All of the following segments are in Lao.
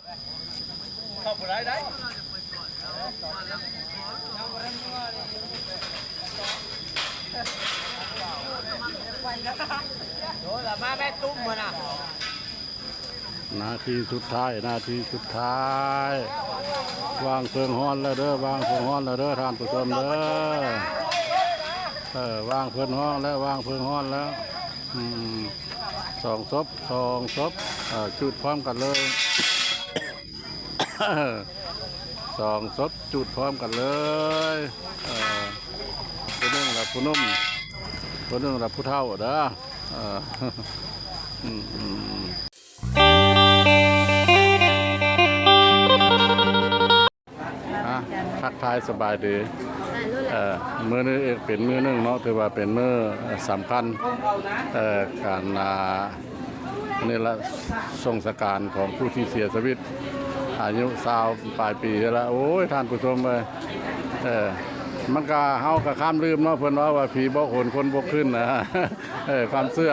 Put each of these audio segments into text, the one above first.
ເຂົ້າບໍ່ໄດ້ໄດ໋ ໂດນລະມາແມ່ຕຸ້ມມື້ນະ. ນາທີສຸດທ້າຍ ນາທີສຸດທ້າຍ ວາງເຄື່ອງຮ້ອນແລ້ວເດີ ວາງເຄື່ອງຮ້ອນແລ້ວເດີ ທ່ານຜູ້ຊົມເດີ. ເອີ ວາງເຄື່ອງຮ້ອນແລ້ວ ວາງເຄື່ອງຮ້ອນແລ້ວ. ອືມ ສອງສົບ ສອງສົບ ເອີ ຈູດພ້ອມກັນເລີຍ. ສອງສົບຈູດພ້ອມກັນເລີຍ. ເອີ ຜູ້ໜຶ່ງລະຜູ້ໜຸ່ມ ຜູ້ໜຶ່ງລະຜູ້ເຖົ້າເດີ. ເອີ ອືມ ອືມ ອືມ. ອ່ະ ທັກທາຍສະບາຍດີ. ເອີ ມື້ນີ້ເອກເປັນມື້ໜຶ່ງເນາະ ຖືວ່າເປັນມື້ສຳຄັນ ເອີ ການ ອ່າ ນີ້ລະ ສົງສະການຂອງຜູ້ທີ່ເສຍຊີວິດ ອາຍຸຊາວປາຍປີນີ້ລະ. ໂອ້ຍ ທ່ານຜູ້ຊົມເອີຍ ເອີ ມັນກະ ເຮົາກະຂ້າມລືມເນາະ ເພິ່ນເວົ້າວ່າ ຜີບໍ່ຂົນຄົນບໍ່ຂຶ້ນນະ. ເອີ ຄວາມເຊື່ອ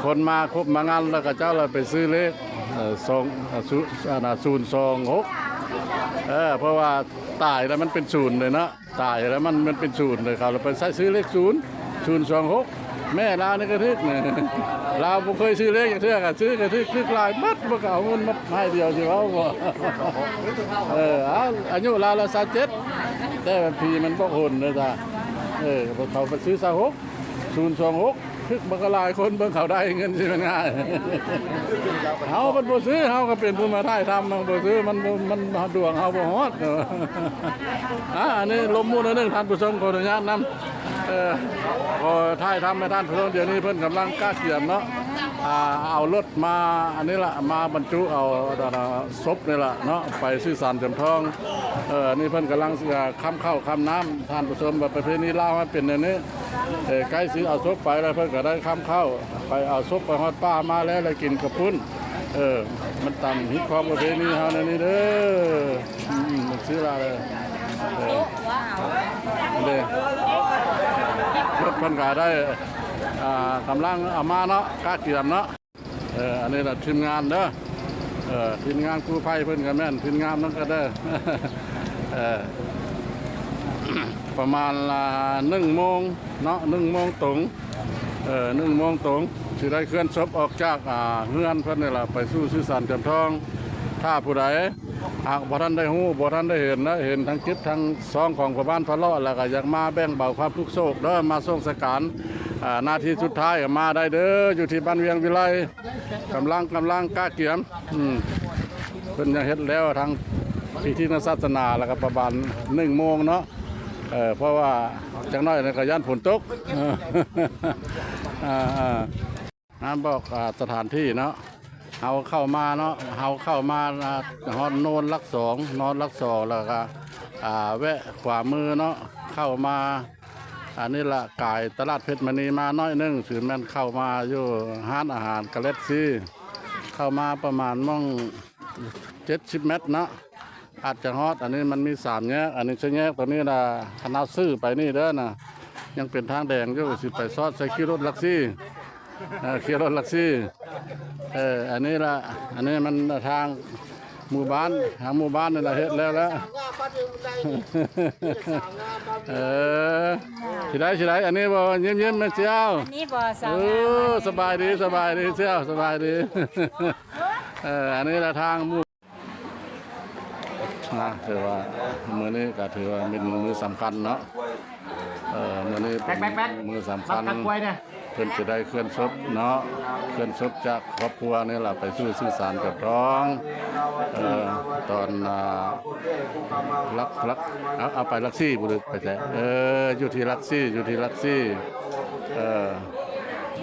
ຄົນມາຄົບມາງານ ແລ້ວເຂົາເຈົ້າລະໄປຊື້ເລກ ເອີ ສອງ ເອີ ສູນ ອັນນ່າ ສູນສອງຫົກ ເອີ ເພາະວ່າຕາຍແລ້ວມັນເປັນສູນເດ້ເນາະ ຕາຍແລ້ວມັນ ມັນເປັນສູນເດ້ ເຂົາລະໄປໃສ່ຊື້ເລກສູນ ສູນສອງຫົກ. ແມ່ລາວນີ້ກະຖືກ ລາວບໍ່ເຄີຍຊື້ເລກຈັກເທື່ອ ກະຊື້ກະຖືກ ຖືກຫຼາຍໝົດ ມັນກະເອົາເງິນມາໃຫ້ດຽວ ຊິເວົ້າບໍ່ ເອີ ອາຍຸລາວລະຊາວເຈັດ ແຕ່ວ່າຜີມັນບໍ່ຂົນເດ້ຈ້າ. ເອີ ເຂົາໄປຊື້ຊາວຫົກ ສູນສອງຫົກ ຖືກບັກຫຼາຍຄົນເບິ່ງເຂົາໄດ້ເງິນຊິແມ່ນງ່າຍ. ເຮົາມັນບໍ່ຊື້ ເຮົາກະເປັນຜູ້ມາຖ່າຍທຳ ມັນບໍ່ຊື້ ມັນບໍ່ ມັນດວງເຮົາບໍ່ຮອດ. ອາ ອັນນີ້ລົມໝູ່ໜ້ອຍໜຶ່ງ ທ່ານຜູ້ຊົມ ຂໍອະນຸຍາດນຳ ເອີ ຂໍຖ່າຍທຳໃຫ້ທ່ານຜູ້ຊົມ. ດຽວນີ້ເພິ່ນກຳລັງກະກຽມເນາະ ອາ ເອົາລົດມາ ອັນນີ້ລະ ມາບັນຈຸເອົາ ອັນນ່າ ສົບນີ້ລະເນາະ ໄປຊື່ສານຈຳທອງ. ເອີ ອັນນີ້ເພິ່ນກຳລັງຊິ ອາ ຄ້ຳເຂົ້າຄ້ຳນ້ຳ ທ່ານຜູ້ຊົມ ວ່າປະເພນີລາວມັນເປັນແນວນີ້. ເອີ ໃກ້ຊິເອົາສົບໄປແລ້ວ ເພິ່ນກະໄດ້ຄ້ຳເຂົ້າ ໄປເອົາສົບໄປຮອດປ່າມາແລ້ວ ແລ້ວກິນກະປຸ້ນ. ເອີ ມັນຕາມຮີດຄອງປະເພນີເຮົາແນວນີ້ເດີ. ອືມ ມັນຊື່ລາວເດີ ເອີ ເດ້ ລົດເພິ່ນກະໄດ້ ອາ ກຳລັງເອົາມາເນາະ ກະກຽມເນາະ. ເອີ ອັນນີ້ລະທີມງານເດີ ເອີ ທີມງານກູ້ໄພເພິ່ນກະແມ່ນ ທີມງານນັ້ນກະເດີ ເອີ ປະມານລະໜຶ່ງໂມງເນາະ ໜຶ່ງໂມງຕົງ ເອີ ໜຶ່ງໂມງຕົງ ຊິໄດ້ເຄື່ອນສົບອອກຈາກ ອາ ເຮືອນເພິ່ນນີ້ລະ ໄປສູ່ຊື່ສານຈຳທອງ. ຖ້າຜູ້ໃດຫາກບໍ່ທັນໄດ້ຮູ້ ບໍ່ທັນໄດ້ເຫັນນະ ເຫັນທາງຈິດທາງຊອງຂອງພໍ່ບ້ານພະເລາະ ແລ້ວກະຢາກມາແບ່ງເບົາຄວາມທຸກໂສກເດີ ມາສົ່ງສະການ ອາ ນາທີສຸດທ້າຍ ມາໄດ້ເດີ ຢູ່ທີ່ບ້ານວຽງວິໄລ. ກຳລັງ ກຳລັງກະກຽມ ອືມ ເພິ່ນຍັງເຮັດແລ້ວທາງພິທີທາງສາສະໜາ ແລ້ວກະປະມານໜຶ່ງໂມງເນາະ ເອີ ເພາະວ່າຈັກໜ້ອຍນີ້ກະຢ້ານຝົນຕົກ ອາ ອາ ງານບອກ ອາ ສະຖານທີ່ເນາະ ເຮົາເຂົ້າມາເນາະ ເຮົາເຂົ້າມາ ອາ ຮອດໂນນຫຼັກສອງ ໂນນຫຼັກສອງ ແລ້ວກະ ອາ ແວະຂວາມືເນາະ ເຂົ້າມາ ອັນນີ້ລະ ກາຍຕະຫຼາດເພັດມະນີມາໜ້ອຍໜຶ່ງ ຊິແມ່ນເຂົ້າມາຢູ່ຮ້ານອາຫານກາແລັກຊີ ເຂົ້າມາປະມານໝ່ອງເຈັດສິບແມັດເນາະ ອາດຈະຮອດ. ອັນນີ້ມັນມີສາມແຍກ ອັນນີ້ສີ່ແຍກ ໂຕນີ້ລະ ຄັນເຮົາຊື້ໄປນີ້ເດີນະ ຍັງເປັນທາງແດງຢູ່ ຊິໄປຊອດໃສ່ຄິວລົດຫຼັກສີ່ ເອີ ເຄຍລົດຫຼັກສີ່ ເອີ ອັນນີ້ລະ ອັນນີ້ມັນທາງໝູ່ບ້ານ ທາງໝູ່ບ້ານນີ້ລະເຮັດແລ້ວລະ ເອີ ຊິໄດ້ ຊິໄດ້ ອັນນີ້ບໍ່ ຍິ້ມໆ ແມ່ນສ່ຽວ ອັນນີ້ບໍ່ ເອີ ສະບາຍດີ ສະບາຍດີສ່ຽວ ສະບາຍດີ ເອີ ອັນນີ້ລະທາງໝູ່ ນະ ຖືວ່າມື້ນີ້ກະຖືວ່າແມ່ນມື້ສຳຄັນເນາະ ເອີ ມື້ນີ້ເປັນມື້ສຳຄັນ ເພິ່ນຊິໄດ້ເຄື່ອນສົບເນາະ ເຄື່ອນສົບຈາກຄອບຄົວນີ້ລະ ໄປສູ່ຊື່ສານຈຳທອງ ເອີ ຕອນ ອາ ຫຼັກ ຫຼັກ ເອົາ ເອົາໄປຫຼັກສີ່ບໍ່ ຫຼືໄປໃສ ເອີ ຢູ່ທີ່ຫຼັກສີ່ ຢູ່ທີ່ຫຼັກສີ່ ເອີ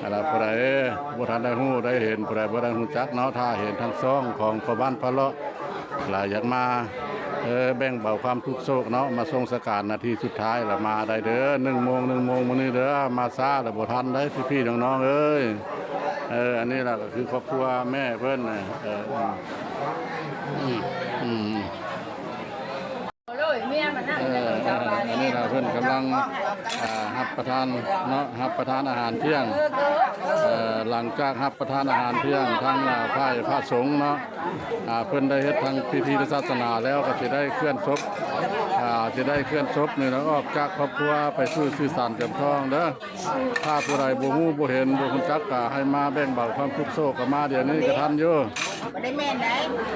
ອັນລະ ຜູ້ໃດບໍ່ທັນໄດ້ຮູ້ໄດ້ເຫັນ ຜູ້ໃດບໍ່ໄດ້ຮູ້ຈັກເນາະ ຖ້າເຫັນທາງຊ່ອງຂອງພໍ່ບ້ານພະເລາະ ລະຢາກມາ ເອີ ແບ່ງເບົາຄວາມທຸກໂສກເນາະ ມາສົ່ງສະການນາທີສຸດທ້າຍ ລະມາໄດ້ເດີ ໜຶ່ງໂມງ ໜຶ່ງໂມງມື້ນີ້ເດີ ມາຊ້າລະບໍ່ທັນໄດ໋ ພີ່ນ້ອງໆ ເອີຍ. ເອີ ອັນນີ້ລະກະຄືຄອບຄົວແມ່ເພິ່ນ ເອີ ອືມ ອືມ ໂອ້ຍ ເມຍມັນນະ ເອີ ອັນນີ້ລະເພິ່ນກຳລັງ ອ່າ ຮັບປະທານເນາະ ຮັບປະທານອາຫານທ່ຽງ. ເອີ ຫຼັງຈາກຮັບປະທານອາຫານທ່ຽງ ທາງ ອ່າ ຝ່າຍພະສົງເນາະ ອ່າ ເພິ່ນໄດ້ເຮັດທາງພິທີທາງສາສະໜາແລ້ວ ກໍຊິໄດ້ເຄື່ອນສົບ ອ່າ ຊິໄດ້ເຄື່ອນສົບນີ້ລະ ອອກຈາກຄອບຄົວໄປສູ່ສຸສານຈຳທອງເດີ. ຖ້າຜູ້ໃດບໍ່ຮູ້ບໍ່ເຫັນ ບໍ່ຮູ້ຈັກ ກໍໃຫ້ມາແບ່ງເບົາຄວາມທຸກໂສກ ກໍມາດຽວນີ້ກໍທັນຢູ່. ບໍ່ໄດ້ແມ່ນໃດ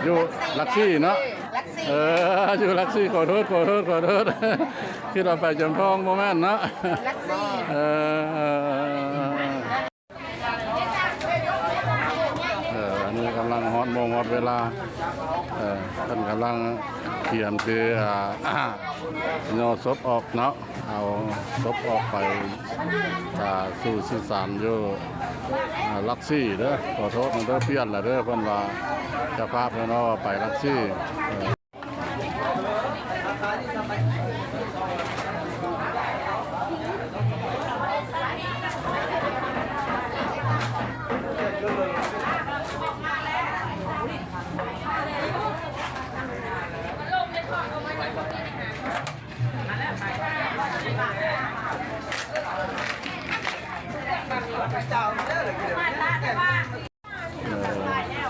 ຢູ່ຫຼັກສີ່ເນາະ ຫຼັກສີ່ ເອີ ຢູ່ຫຼັກສີ່. ຂໍໂທດ ຂໍໂທດ ຂໍໂທດ ຄິດວ່າໄປຈຳທອງ ບໍ່ແມ່ນເນາະ ຫຼັກສີ່ ເອີ ເອີ ອັນນີ້ກຳລັງຮອດໂມງຮອດເວລາ ເອີ ເພິ່ນກຳລັງກຽມຊິ ອ່າ ຍໍສົບອອກເນາະ ເອົາສົບອອກໄປ ອ່າ ສູ່ສຸສານຢູ່ ອ່າ ຫຼັກສີ່ເດີ. ຂໍໂທດນຳເດີ ປ່ຽນລະເດີ ເພິ່ນວ່າ ເຈົ້າພາບເພິ່ນວ່າໄປຫຼັກສີ່. ເອີ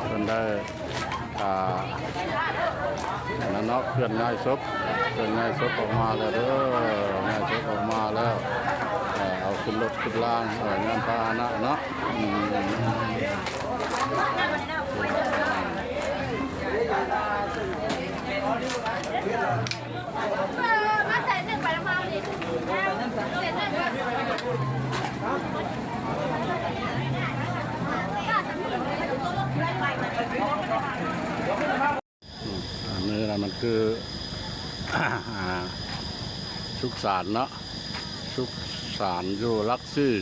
ເພິ່ນໄດ້ ອ່າ ອັນນັ້ນເນາະ ເຄື່ອນຍ້າຍສົບ ເຄື່ອນຍ້າຍສົບອອກມາແລ້ວເດີ ຍ້າຍສົບອອກມາແລ້ວ ເອີ ເອົາຂຶ້ນລົດຂຶ້ນລາງ ເອີ ຍານພາຫະນະເນາະ ອືມ. ອັນນີ້ລະມັນຄື ອ່າ ສຸສານເນາະ ສຸສານຢູ່ຫຼັກສີ່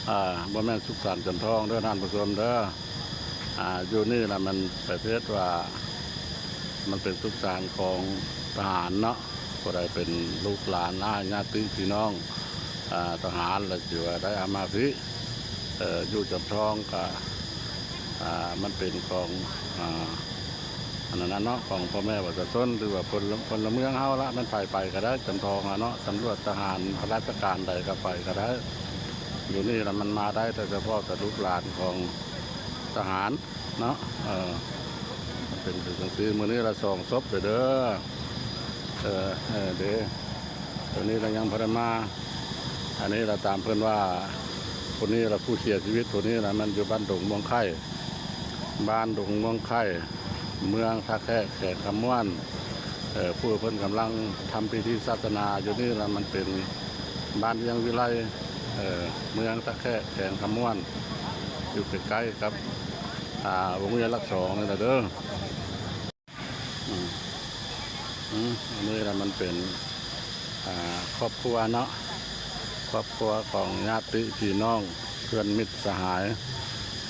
ອ່າ ບໍ່ແມ່ນສຸສານຈັນທອງເດີທ່ານຜູ້ຊົມເດີ. ອ່າ ຢູ່ນີ້ລະມັນປະເພດວ່າ ມັນເປັນສຸສານຂອງທະຫານເນາະ ຜູ້ໃດເປັນລູກຫຼານອ້າຍຍາດຕິພີ່ນ້ອງ ອ່າ ທະຫານລະຊິວ່າໄດ້ເອົາມາພີ້ ເອີ ຢູ່ຈຳທອງກະ ອ່າ ມັນເປັນຂອງ ອ່າ ອັນນັ້ນເນາະ ຂອງພໍ່ແມ່ປະຊາຊົນ ຫຼືວ່າພົນລະ ພົນລະເມືອງເຮົາລະ ແມ່ນໃຜໄປກໍໄດ້ ຈຳທອງລະເນາະ ຕຳຫຼວດ ທະຫານ ຂ້າລາຊະການໃດກໍໄປກໍໄດ້. ຢູ່ນີ້ລະມັນມາໄດ້ແຕ່ສະເພາະແຕ່ລູກຫຼານຂອງທະຫານເນາະ ເອີ ມັນເປັນຄືຈັ່ງຊີ້. ມື້ນີ້ລະສອງສົບເດີ ເອີ ເອີ ເດ້ ໂຕນີ້ລະຍັງບໍ່ໄດ້ມາ. ອັນນີ້ລະຕາມເພິ່ນວ່າ ຜູ້ນີ້ລະຜູ້ເສຍຊີວິດ ຜູ້ນີ້ລະແມ່ນຢູ່ບ້ານດົງມ່ວງໄຂ່ ບ້ານດົງມ່ວງໄຂ່ ເມືອງທ່າແຂກ ແຂວງຄຳມ່ວນ ເອີ ຜູ້ເພິ່ນກຳລັງທຳພິທີສາສະໜາຢູ່ນີ້ລະ ມັນເປັນບ້ານວຽງວິໄລ ເອີ ເມືອງທ່າແຂກ ແຂວງຄຳມ່ວນ ຢູ່ໃກ້ໆກັບ ອ່າ ວົງວຽນຫຼັກສອງນີ້ລະເດີ. ອືມ ອືມ ອັນນີ້ລະມັນເປັນ ອ່າ ຄອບຄົວເນາະ ຄອບຄົວຂອງຍາດຕິພີ່ນ້ອງ ເພື່ອນມິດສະຫາຍ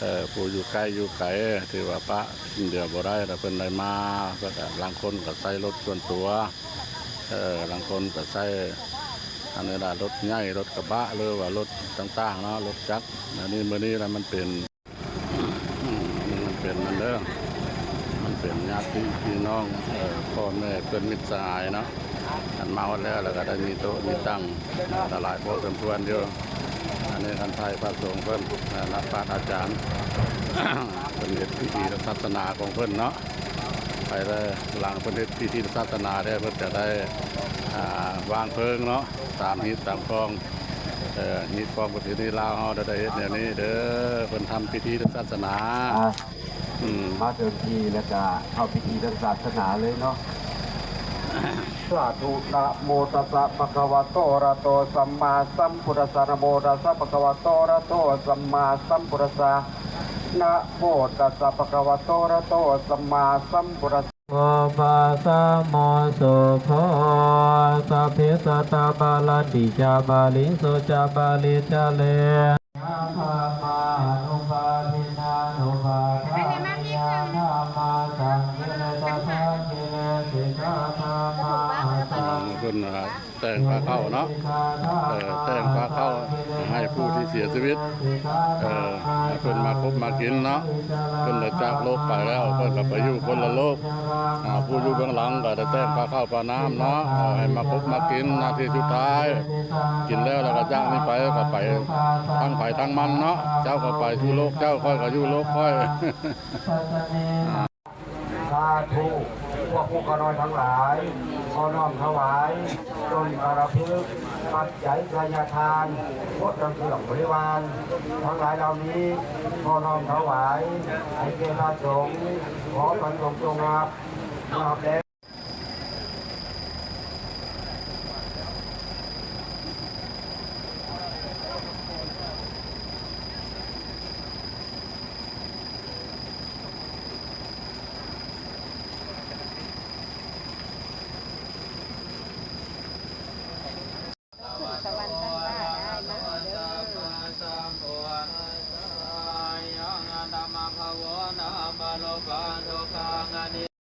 ເອີ ຜູ້ຢູ່ໃກ້ຢູ່ໄກ ທີ່ວ່າປະຖິ້ມດຽວບໍ່ໄດ້ ລະເພິ່ນໄດ້ມາ ເພິ່ນກະ ລາງຄົນກະໃຊ້ລົດສ່ວນຕົວ ເອີ ລາງຄົນກະໃຊ້ ອັນນີ້ລະ ລົດໃຫຍ່ ລົດກະບະ ຫຼືວ່າລົດຕ່າງໆເນາະ ລົດຈັກ. ອັນນີ້ ມື້ນີ້ລະມັນເປັນ ອືມ ມັນເປັນນັ້ນເດີ ມັນເປັນຍາດຕິພີ່ນ້ອງ ເອີ ພໍ່ແມ່ເພື່ອນມິດສະຫາຍເນາະ ຄັນມາຮອດແລ້ວ ແລ້ວກໍໄດ້ມີໂຕະມີຕັ່ງຫຼາຍພໍສົມຄວນຢູ່. ອັນນີ້ຄັນຖ່າຍພະສົງເພິ່ນ ເອີ ລັດພະອາຈານ ເພິ່ນເຮັດພິທີທາງສາສະໜາຂອງເພິ່ນເນາະ ໄປແລ້ວ ຫຼັງເພິ່ນເຮັດພິທີທາງສາສະໜາແລ້ວ ເພິ່ນຈະໄດ້ ອ່າ ວາງເພີງເນາະ ຕາມຮີດຕາມຄອງ ເອີ ຮີດຄອງປະເພນີລາວເຮົາໄດ້ເຮັດແນວນີ້ເດີ ເພິ່ນທຳພິທີທາງສາສະໜາ ອືມ ມາເຖິງທີ່ແລ້ວກະເຂົ້າພິທີທາງສາສະໜາເລີຍເນາະ. ສາທຸ ນະໂມຕັດສະ ພະຄະວະໂຕ ອະລະຫະໂຕ ສຳມາສຳພຸດທັດສະ ນະໂມຕັດສະ ພະຄະວະໂຕ ອະລະຫະໂຕ ສຳມາສຳພຸດທັດສະ ນະໂມຕັດສະ ພະຄະວະໂຕ ອະລະຫະໂຕ ສຳມາສຳພຸດທັດສະ. ໂອປາສະໂມສຸໂຂ ສັບເພສັດຕະບາລັນຕິຈາ ບາລິງສຸຈາ ບາລິຈາເລ ທຳມາອະນຸປາທິນານຸປາທາຍະ ທຳມະສັງກິເລສະສະກິເລສິກາ ທຳມະອັດສະ ເພິ່ນວ່າ ແຕ່ງພາເຂົ້າເນາະ ເອີ ແຕ່ງພາເຂົ້າໃຫ້ຜູ້ທີ່ເສຍຊີວິດ ເອີ ໃຫ້ເພິ່ນມາຄົບມາກິນເນາະ. ເພິ່ນໄດ້ຈາກໂລກໄປແລ້ວ ເພິ່ນກໍໄປຢູ່ຄົນລະໂລກ. ອາ ຜູ້ຢູ່ເບື້ອງຫຼັງກໍໄດ້ແຕ່ງພາເຂົ້າພານ້ຳເນາະ ເອີ ໃຫ້ມາຄົບມາກິນນາທີສຸດທ້າຍ. ກິນແລ້ວ ແລ້ວກໍຈາກນີ້ໄປ ກໍໄປທາງໃຜທາງມັນເນາະ ເຈົ້າກໍໄປສູ່ໂລກເຈົ້າ ຂ້ອຍກໍຢູ່ໂລກຂ້ອຍ. ສາທຸ ພວກຜູ້ຂ້ານ້ອຍທັງຫຼາຍ ຂໍນ້ອມຖວາຍ ຕົ້ນກາລະພຶກ ປັດໄຈໄຊຍະທານ ໝົດທັງເຄື່ອງບໍລິວານ ທັງຫຼາຍເຫຼົ່ານີ້ ຂໍນ້ອມຖວາຍ ໃຫ້ແກ່ພະສົງ ຂໍພະສົງຈົ່ງຮັບ ຮັບແລ້ວ.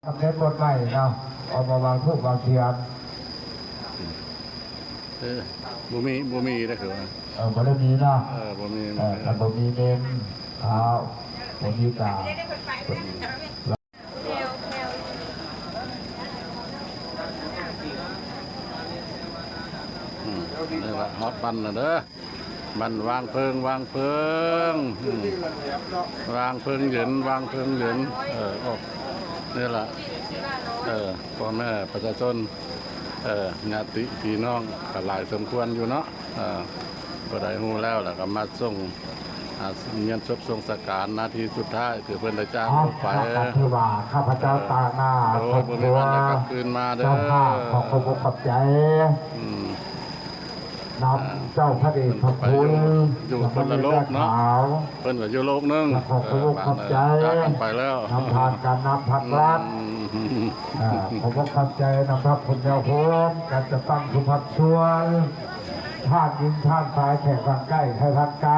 ສຳເລັດບົດໄໝເນາະ ເອົາມາວາງທູບວາງທຽນ. ເອີ ບໍ່ມີ ບໍ່ມີເດ້ ຄືວ່າ ເອີ ບໍ່ໄດ້ມີເນາະ ເອີ ບໍ່ມີ ເອີ ຄັນບໍ່ມີເມນ ອ້າວ ບໍ່ມີກາ ອືມ ນີ້ລະ ຮອດບ້ານແລ້ວເດີ. ບ້ານວາງເພິງ ວາງເພິງ ອືມ ວາງເພິງເຢັນ ວາງເພິງເຢັນ ເອີ ອອກ ນີ້ລະ ເອີ ພໍ່ແມ່ປະຊາຊົນ ເອີ ຍາດຕິພີ່ນ້ອງກໍຫຼາຍສົມຄວນຢູ່ເນາະ. ເອີ ຜູ້ໃດຮູ້ແລ້ວ ແລ້ວກໍມາສົ່ງ ອາ ຍາດສົບສົ່ງສະການນາທີສຸດທ້າຍ ຄືເພິ່ນໄດ້ຈາກໂລກໄປ. ເອົາ ທີ່ວ່າຂ້າພະເຈົ້າ ເອີ ຕາງໜ້າ ໂດຍ ຄອບຄົວ ບໍ່ມີວັນໄດ້ກັບຄືນມາເດີ ເຈົ້າພາບ ຂໍຂອບອົກຂອບໃຈ ອືມ ນຳເຈົ້າພະເດດພະຄຸນ ຢູ່ຄົນລະໂລກເນາະ ເພິ່ນກໍຢູ່ໂລກໜຶ່ງ ຂໍຂອບອົກຂອບໃຈ ຈາກກັນໄປແລ້ວ ນຳພາກັນນຳພັກລັດ ອືມ ອ່າ ຂໍຂອບອົກຂອບໃຈນຳພະຄຸນຍາໂຮມ ການຈັດຕັ້ງທຸກພາກສ່ວນ ທ່ານຍິງທ່ານຊາຍ ແຂກທາງໃກ້ແຂກທາງໄກ